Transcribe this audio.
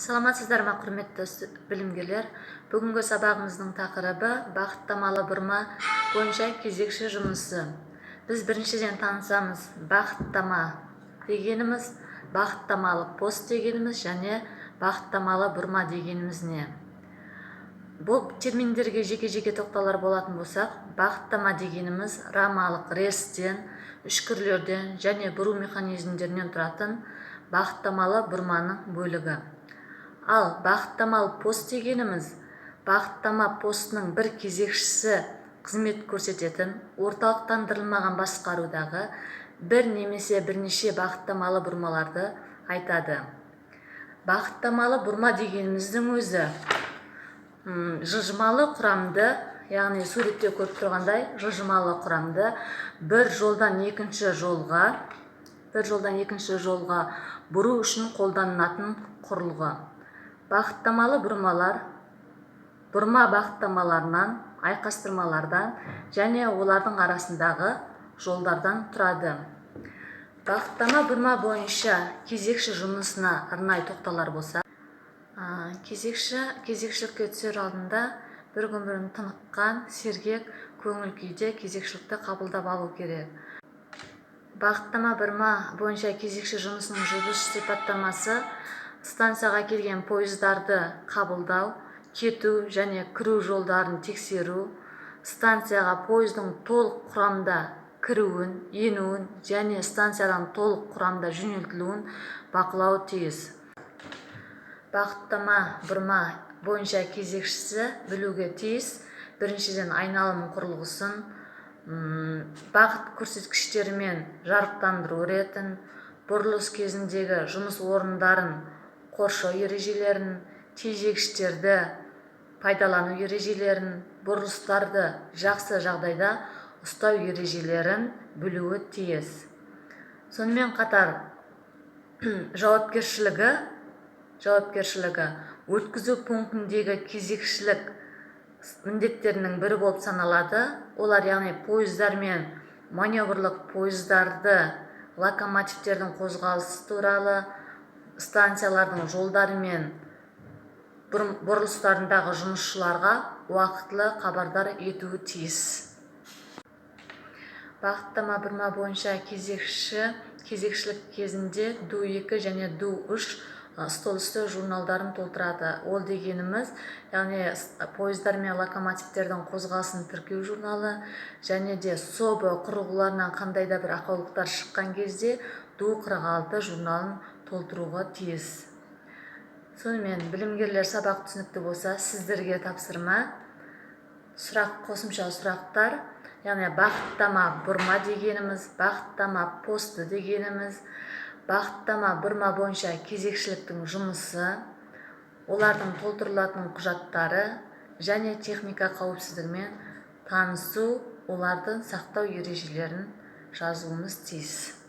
Саламатсыздар ма, құрметті білімгерлер! Бүгінгі сабағымыздың тақырыбы: бағыттамалы бұрма бойынша кезекші жұмысы. Біз біріншіден танысамыз: бағыттама дегеніміз, бағыттамалы пост дегеніміз және бағыттамалы бұрма дегеніміз не? Бұл терминдерге жеке-жеке тоқталар болатын болсақ, бағыттама дегеніміз рамалық рельстен, үшкірлерден және бұру механизмдерінен тұратын бағыттамалы бұрманың бөлігі. Ал бағыттамалы пост дегеніміз бағыттама постының бір кезекшісі қызмет көрсететін, орталықтандырылмаған басқарудағы бір немесе бірнеше бағыттамалы бұрмаларды айтады. Бағыттамалы бұрма дегеніміздің өзі жылжымалы құрамды, яғни суретте көріп тұрғандай, жылжымалы құрамды бір жолдан екінші жолға бұру үшін қолданылатын құрылғы. Бағыттамалы бұрмалар бұрма бағыттамаларынан, айқастырмалардан және олардың арасындағы жолдардан тұрады. Бағыттама бұрма бойынша кезекші жұмысына арнайы тоқталар болсақ, кезекші кезекшілікке түсер алдында бір күн бұрын тыныққан, сергек көңіл күйде кезекшілікті қабылдап алу керек. Бағыттама бұрма бойынша кезекші жұмысының жұмыс сипаттамасы: станцияға келген пойыздарды қабылдау, кету және кіру жолдарын тексеру, станцияға пойыздың толық құрамда кіруін, енуін және станциядан толық құрамда жөнелтілуін бақылауы тиіс. Бағыттама бұрма бойынша кезекшісі білуге тиіс: біріншіден, айналым құрылғысын, бағыт көрсеткіштерімен жарықтандыру ретін, бұрылыс кезіндегі жұмыс орындарын қоршау ережелерін, тежегіштерді пайдалану ережелерін, бұрылыстарды жақсы жағдайда ұстау ережелерін білуі тиіс. Сонымен қатар жауапкершілігі өткізу пунктіндегі кезекшілік міндеттерінің бірі болып саналады. Олар, яғни пойыздар мен маневрлік пойыздарды, локомотивтердің қозғалысы туралы, станциялардың жолдары мен бұрылыстарындағы жұмысшыларға уақытылы хабардар етуі тиіс. Бағыттама бұрма бойынша кезекші кезекшілік кезінде ДУ 2 және ДУ 3 стол үсті журналдарын толтырады. Ол дегеніміз, яғни пойыздар мен локомотивтердің қозғалысын тіркеу журналы және де СОБО құрылғыларынан қандай да бір ақаулықтар шыққан кезде ДУ 46 журналын толтыруға тиіс. Сонымен, білімгерлер, сабақ түсінікті болса, сіздерге тапсырма, сұрақ, қосымша сұрақтар, яғни бағыттама бұрма дегеніміз, бағыттама посты дегеніміз, бағыттама бұрма бойынша кезекшіліктің жұмысы, олардың толтырылатын құжаттары және техника қауіпсіздігімен танысу, оларды сақтау ережелерін жазуымыз тиіс.